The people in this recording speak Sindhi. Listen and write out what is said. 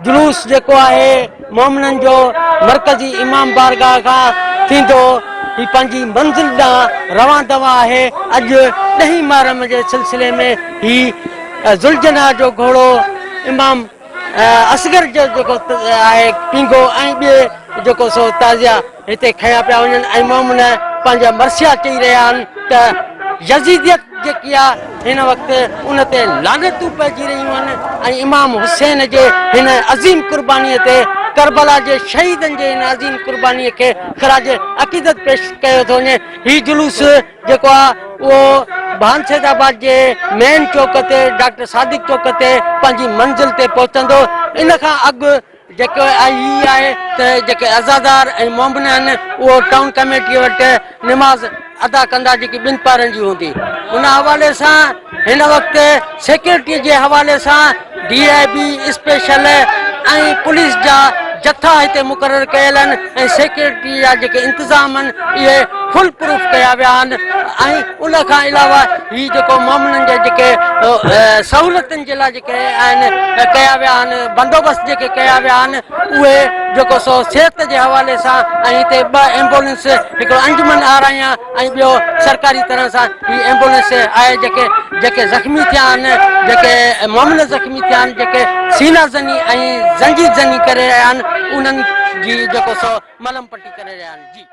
جلوس جيڪو آهي مومنن جو مرڪزي امام بارگاهه کان ٿيندو هي پنهنجي منزل ڏانهن روان دوان آهي. اڄ ڏهين محرم جي سلسلي ۾ هي ذوالجناح جو گهوڙو امام اصغر جو جيڪو آهي پينگهو ۽ ٻئي جيڪو سو تعزيا هتي کنيا پيا وڃن ۽ مومن پنهنجا مرثيا چئي رهيا آهن ته يزيديت جيڪي آهي هن وقت ان تي لعنتون پئجي رهيون آهن ۽ امام حسين جي هن عظيم قرباني تي ڪربلا جي شهيدن جي هن عظيم قرباني کي خراج عقيدت پيش ڪيو ٿو وڃي. هي جلوس جيڪو آهي اهو ڀان سيد آباد جي مين چوڪ تي ڊاڪٽر صادق چوڪ تي پنهنجي منزل تي پهچندو. ان کان اڳ جيڪو هي آهي ته جيڪي عزادار ۽ مومن آهن اهو ٽائون ڪميٽي وٽ نماز ادا ڪندا جيڪي ٻن پهرن جي هوندي. ان حوالي سان هن وقت سيڪيورٽي جي حوالي سان D I B special ۽ police جا جٿا هتي مقرر ڪيل آهن ۽ سيڪيورٽي جا جيڪي انتظام آهن اهي فل پروف ڪيا ويا آهن ۽ ان کان علاوه هي جيڪو مومنن جا جيڪي سهولتن جي لاء جيڪي آهن ڪيا ويا آهن بندوبست جيڪي ڪيا ويا آهن اهي جيڪو سو صحت جي حوالي سان ۽ هتي ٻه ايمبولينس هڪڙو انجمن آرايان ۽ ٻيو سرڪاري طرح سان هي ايمبولينس آهي جيڪي جيڪي زخمي ٿيا آهن جيڪي مومن زخمي ٿيا آهن جيڪي سينا زني ۽ زنجير زني ڪري رهيا آهن انهن جي جيڪو سو ملم پٽي ڪري رهيا آهن جي.